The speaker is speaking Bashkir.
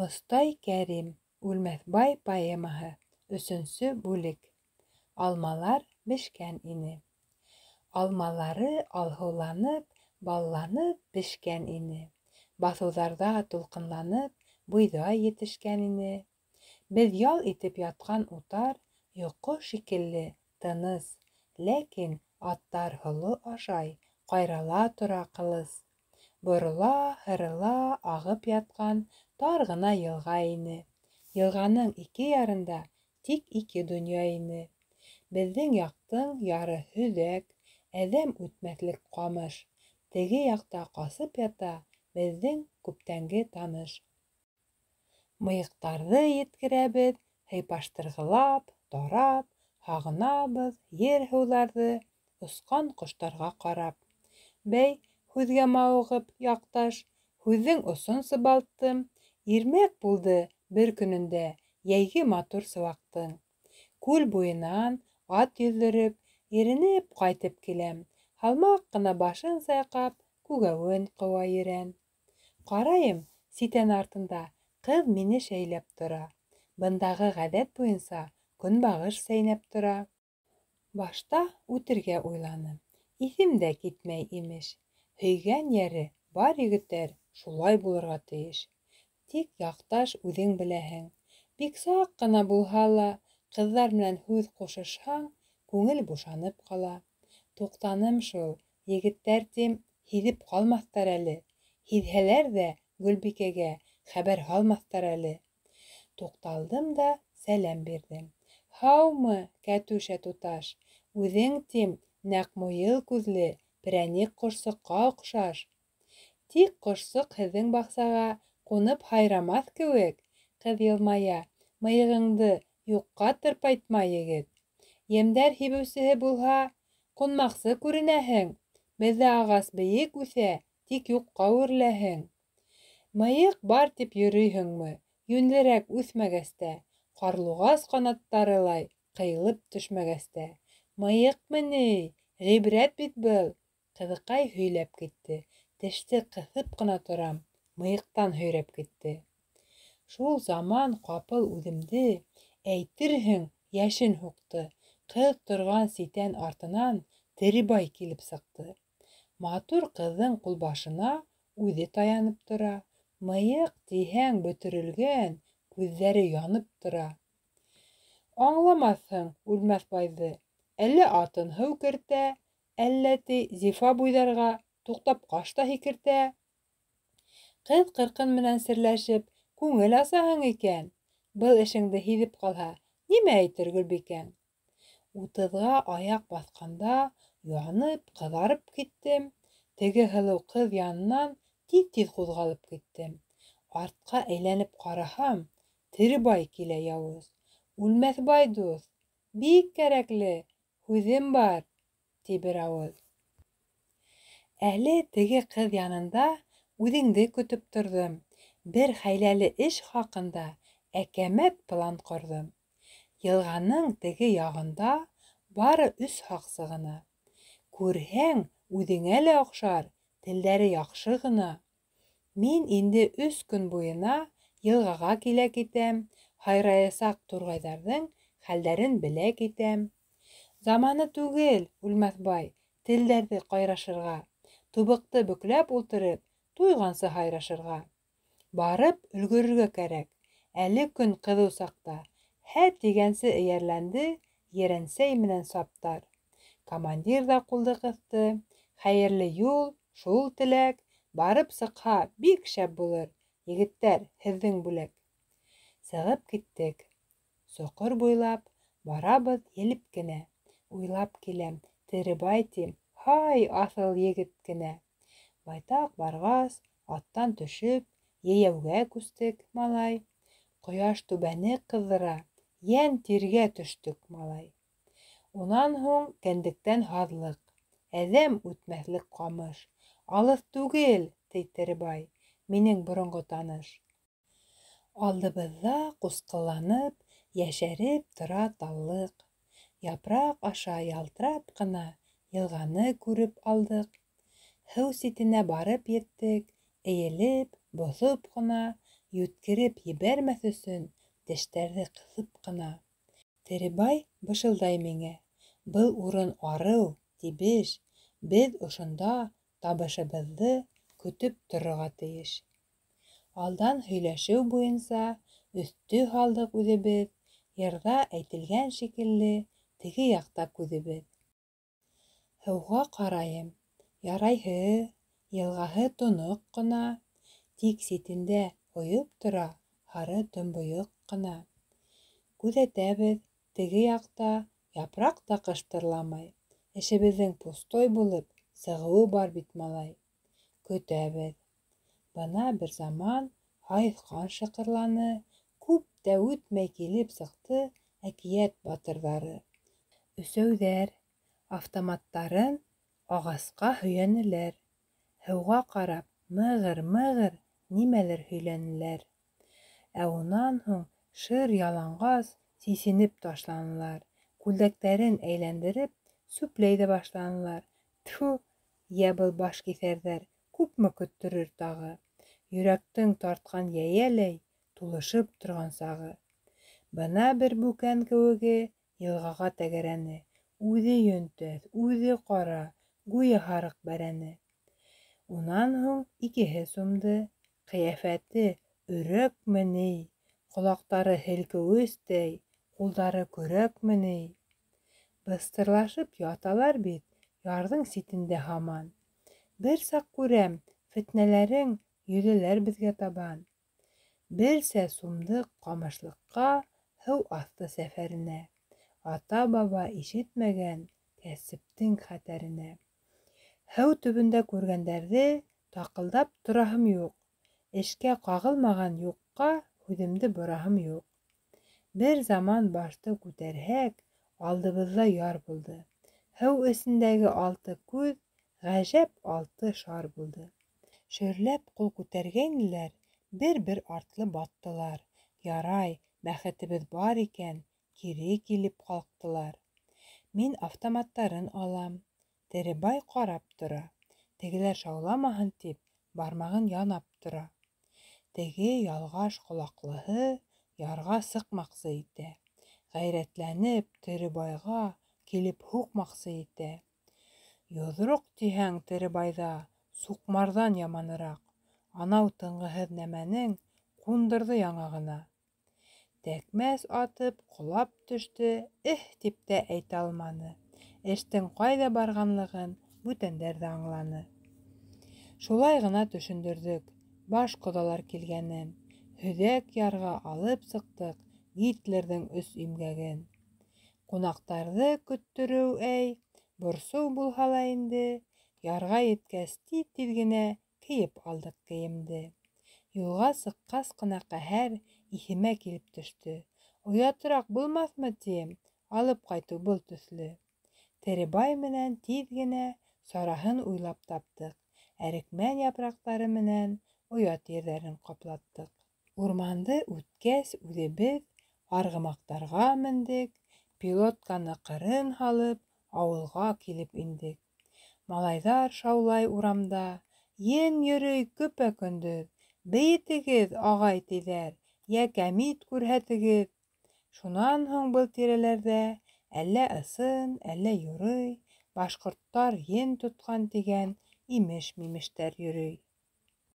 Мостай Кәрим Үлмәҫбай поэмаһы, өсөнсө бүлек. Алмалар бешкән ине. Алмалары алһыуланып, балланып бешкән ине. Баҫыуҙарҙа тулҡынланып, бойҙай етешкән ине. Беҙ ял итеп ятҡан утар йоҡо шикелле тыныс, ләкин аттар һоло ашай, ҡайрала тора ҡылыс. Борола, һырыла ағып ятҡан тар ғына йылға ине. Йылғаның ике ярында тик ике донъя ине. Беҙҙең яҡтың яры һөҙәк, әҙәм үтмәҫлек ҡамыш. Теге яҡта ҡасып ята беҙҙең күптәнге таныш. Мыйыҡтарҙы еткерәбеҙ, һыйпаштырғылап, тарап, һағынабыҙ ер-һыуҙарҙы, осҡан ҡоштарға ҡарап. Бәй, һүҙгә мауығып, яҡташ, һүҙҙең осон сыбалттым. Ирмәк булды бер көнөндә йәйге матур сыуаҡтың. Күл буйынан ат йөҙҙөрөп, иренеп ҡайтып киләм. Һалмаҡ ҡына башын сайҡап, күгәүен ҡыуа ерән. Ҡарайым, ситән артында ҡыҙ мине шәйләп тора. Бындағы ғәҙәт буйынса көнбағыш сәйнәп тора. Башта үтергә уйланым. Иҫем дә китмәй, имеш. Һөйгән йәре бар егеттәр шулай булырға тейеш. Тик, яҡташ, үҙең беләһең, бик саҡ ҡына булһа ла, ҡыҙҙар менән һүҙ ҡушышһаң, күңел бушанып ҡала. Туҡтаным шул, егеттәр, тим, һиҙеп ҡалмаҫтар әле. Һиҙһәләр ҙә, Гөлбикәгә хәбәр һалмаҫтар әле. Туҡталдым да сәләм бирҙем. Һаумы, Кәтүшә туташ! Үҙең, тим, нәҡ муйыл күҙле перәник ҡошсоҡҡа оҡшаш. Тик ҡошсоҡ һеҙҙең баҡсаға ҡунып һайрамаҫ кеүек. Ҡыҙ йылмая, мыйығыңды юҡҡа тырпайтма, егет. Емдәр һибеүсеһе булһа, ҡунмаҡсы күренәһең. Беҙҙә ағас бейек үҫә, тик юҡҡа үреләһең. Мыйыҡ бар тип йөрөйһөңмө, йүнлерәк үҫмәгәс тә, ҡарлуғас ҡанаттарылай ҡыйылып төшмәгәс тә. Мыйыҡмы ни, ғибрәт бит был. Ҡыҙыҡай һөйләп китте. Теште ҡыҫып ҡына торам, мыйыҡтан һөйрәп китте. Шул заман ҡапыл үҙемде, әйтерһең, йәшен һуҡты. Ҡыҙ торған ситән артынан Теребай килеп сыҡты. Матур ҡыҙҙың ҡулбашына үҙе таянып тора. Мыйыҡ тиһәң бөтөрөлгән, күҙҙәре янып тора. Аңламаҫһың Үлмәҫбайҙы. Әллә атын һыу кертә, әллә ти зифа буйҙарға туҡтап ҡаш та һикертә. Ҡыҙ-ҡырҡын менән серләшеп, күңел асаһың икән. Был эшеңде һиҙеп ҡалһа, нимә әйтер Гөлбикәң? Утыҙға аяҡ баҫҡанда янып, ҡыҙарып киттем. Теге һылыу ҡыҙ янынан тиҙ-тиҙ ҡуҙғалып киттем. Артҡа әйләнеп ҡараһам, Теребай килә яуыз. Үлмәҫбай дуҫ, бик кәрәкле һүҙем бар, ти бер ауыҙ. Әле теге ҡыҙ янында үҙеңде көтөп торҙом. Бер хәйләле эш хаҡында әкәмәт план ҡорҙом. Йылғаның теге яғында бары өс һаҡсы ғына. Күрһәң, үҙеңә лә оҡшар, телдәре яҡшы ғына. Мин инде өс көн буйына йылғаға килә китәм, һайраясаҡ турғайҙарҙың хәлдәрен белә китәм. Заманы түгел, Үлмәҫбай, телдәрҙе ҡайрашырға, тубыҡты бөкләп ултырып, туйғансы һайрашырға. Барып өлгөрөргә кәрәк, әле көн ҡыҙыу саҡта. Һә тигәнсе эйәрләнде Ерәнсәй менән Саптар. Командир ҙа ҡулды ҡыҫты. Хәйерле юл, шул теләк, барып сыҡһа, бик шәп булыр, егеттәр, һеҙҙең бүләк. Сығып киттек. Соҡор буйлап барабыҙ елеп кенә. Уйлап киләм, Теребай тим, һай, аҫыл егет кенә. Байтаҡ барғас, аттан төшөп, йәйәүгә күстек, малай. Ҡояш түбәне ҡыҙҙыра, йән тиргә төштөк, малай. Унан һуң кендектән һаҙлыҡ, әҙәм үтмәҫлек ҡамыш. Алыҫ түгел, ти Теребай, минең боронғо таныш. Алдыбыҙҙа ҡусҡылланып, йәшәреп тора таллыҡ. Япраҡ аша ялтырап ҡына йылғаны күреп алдыҡ. Һыу ситенә барып еттек, эйелеп, Боҫоп ҡына, йүткереп ебәрмәҫ өсөн тештәрҙе ҡыҫып ҡына. Теребай бышылдай миңә: Был урын арыу, тибеш, беҙ ошонда табышыбыҙҙы көтөп торорға тейеш. Алдан һөйләшеү буйынса өҫтө һалдыҡ үҙебеҙ, йырҙа әйтелгән шикелле, теге яҡта күҙебеҙ. Һыуға ҡарайым: ярайһы, йылғаһы тоноҡ ҡына, тик ситендә ойоп тора һары томбойоҡ ҡына. Күҙәтәбеҙ, теге яҡта япраҡ та ҡыштырламай, эшебеҙҙең пустой булып сығыуы бар бит, малай. Көтәбеҙ. Бына бер заман һайыҫҡан шыҡырланы, күп тә үтмәй килеп сыҡты әкиәт батырҙары. Өсәүҙәр, автоматтарын ағасҡа һөйәнеләр, һыуға ҡарап мығыр-мығыр нимәлер һөйләнеләр. Ә унан һуң шыр яланғас сисенеп ташланылар, күлдәктәрен әйләндереп сүпләй ҙә башланылар. Тфү, йә был башкиҫәрҙәр күпме көттөрөр тағы, йөрәктең тартҡан йәйәләй тулышып торған сағы. Бына бер бүкән кеүеге йылғаға тәгәрәне, үҙе йөнтәҫ, үҙе ҡара, гүйә һарыҡ бәрәне. Унан һуң икеһе сумды, ҡиәфәте өрәкме ни, ҡолаҡтары һелкеүестәй, ҡулдары көрәкме ни. Быстырлашып яталар бит ярҙың ситендә һаман. Бер саҡ күрәм, фетнәләрең йөҙәләр беҙгә табан. Берсә сумдыҡ ҡамышлыҡҡа, һыу аҫты сәфәренә, ата-баба ишетмәгән кәсептең хәтәренә. Һыу төбөндә күргәндәрҙе таҡылдап тораһым юҡ, эшкә ҡағылмаған юҡҡа һүҙемде бораһым юҡ. Бер заман башты күтәрһәк, алдыбыҙҙа яр булды. Һыу эсендәге алты күҙ ғәжәп алты шар булды. Шөрләп ҡул күтәргәйнеләр, бер-бер артлы баттылар. Ярай, бәхетебеҙ бар икән, кире килеп ҡалҡтылар. Мин автоматтарын алам. Теребай ҡарап тора. Тегеләр шауламаһын тип, бармағын янап тора. Теге ялғаш ҡолаҡлыһы ярға сыҡмаҡсы итә. Ғәйрәтләнеп, Теребайға килеп һуҡмаҡсы итә. Йоҙроҡ тиһәң Теребайҙа суҡмарҙан яманыраҡ. Анау тынғыһыҙ нәмәнең ҡундырҙы яңағына. Тәкмәс атып ҡолап төштө, эһ тип тә әйтә алманы. Эштең ҡайҙа барғанлығын бүтәндәр ҙә аңланы. Шулай ғына төшөндөрҙөк баш ҡоҙалар килгәнен. Һөҙәк ярға алып сыҡтыҡ Гитлерҙың өс имгәген. Ҡунаҡтарҙы көттөрөү, әй, борсоу булһа ла инде, ярға еткәс тиҙ-тиҙ генә кейеп алдыҡ кейемде. Юлға сыҡҡас ҡына ҡәһәр иҫемә килеп төштө. Оятыраҡ булмаҫмы, тием, алып ҡайтыу был төҫлө. Теребай менән тиҙ генә сараһын уйлап таптыҡ. Әрекмән япраҡтары менән оят ерҙәрен ҡаплаттыҡ. Урманды үткәс, үҙебеҙ арғымаҡтарға мендек, пилотканы ҡырын һалып, ауылға килеп индек. Малайҙар шаулай урамда, ен йөрөй көпә-көндөҙ. Бейетегеҙ, ағай, тиҙәр, йә кәмит күрһәтегеҙ. Шунан һуң был тирәләрҙә әллә ысын, әллә юрый башҡорттар ен тотҡан тигән имеш-мимештәр йөрөй.